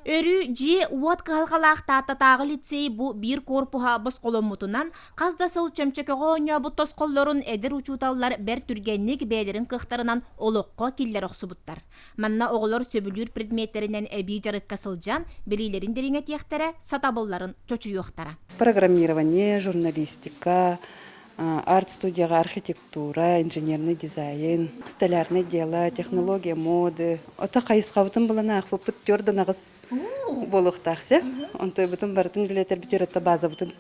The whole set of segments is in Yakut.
Өрүү дьиэ-уот кыһалҕалаах Тааттатааҕы лицей бу биир корпуһа босхоломмутунан, хас да сыл чөмчөкөҕө оонньообут тосхоллорун эдэр учууталлар бэрт түргэнник бэйэлэрин кыахтарынан олоххо киллэрэ охсубуттар. Манна оҕолор сөбүлүүр предметтэринэн эбии дьарыкка сылдьан, билиилэрин дириҥэтиэхтэрэ, сатабылларын чочуйуохтара. Программирование, журналистика, арт-студияҕа архитектура, инженерный дизайн, столярное дело, технология моды. Ото хайысхабытын булан аахпыппыт түөрт аҕыс буолуохтаах сөп. Онтойбутун барытын үлэлэтэрбитигэр ото базабытын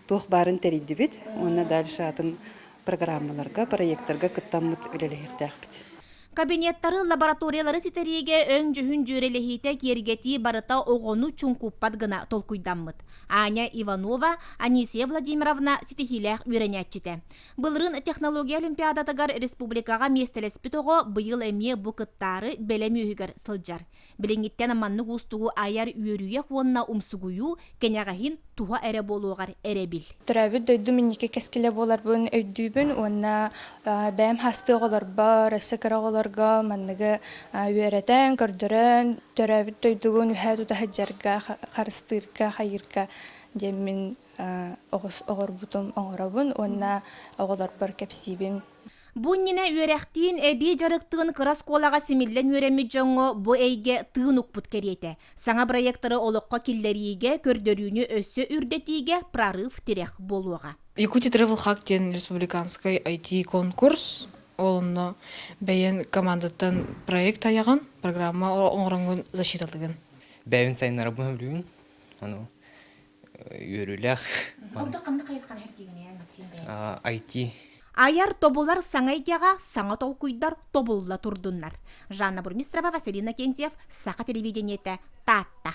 туох баарын тэрийдибит. Уонна дальше атын программаларга, проекттарга кыттаммыт үлэлэһиэхтээхпит. Кабинеттары, лабораториялары ситэриигэ өҥ-дьүһүн дьүөрэлэһиитэ киэргэтии барыта оҕону чуҥкуппат гына толкуйдаммыт. Аня Иванова, Анисия Владимировна ситиһиилээх үөрэнээччитэ. Былырыын технология олимпиадатыгар республикаҕа миэстэлэспит оҕо быйыл эмиэ бу кыттаары бэлэм үөһүгэр сылдьар. Билиҥҥиттэн маннык уустугу айар үөрүйэх уонна умсугуйуу кэнэҕэһин туһа эрэ буолуоҕар эрэбил. Төрөөбүт дойдум инники кэскилэ буоларбын өйдүүбүн уонна бэйэм хастыы оҕолорбор, өссө кыра оҕолорго манныгы үөрэтэн, көрдөрөн, төрөөбүт дойдугун үһэ тута сылдьарга, харыстыырга, хайыырга диэммин оҕорбутум оҥоробун уонна оҕолорбор кэпсиибин. Бу иннинэ үөрэхтиин, эбии дьарыктыын кыра оскуолаҕа симиллэн үөрэммит дьоҥҥо бу эйгэ тыын укпут кэриэтэ. Саҥа бырайыактары олоххо киллэриигэ, көрдөрүүнү өссө үрдэтиигэ прорыв тирэх буолуоҕа. Якутия Travel Hack диэн республиканскай IT-конкурс. Ол онно бэйэн командаттан проект айаҕын, программа оҥороҥҥун защиталыгын. Бэйэбин сайыннарабын сөбүлүүбүн. Аны үөрүүлээх. Ордук ханнык хайысханы сэргиигин Максим бэйэҥ? IT. Айар тобулар саҥа эйгэҕэ саҥа толкуйдар тобулла турдуннар. Жанна Бурмистрова, Василина Кентьев, Саха телевидениетэ, Таатта.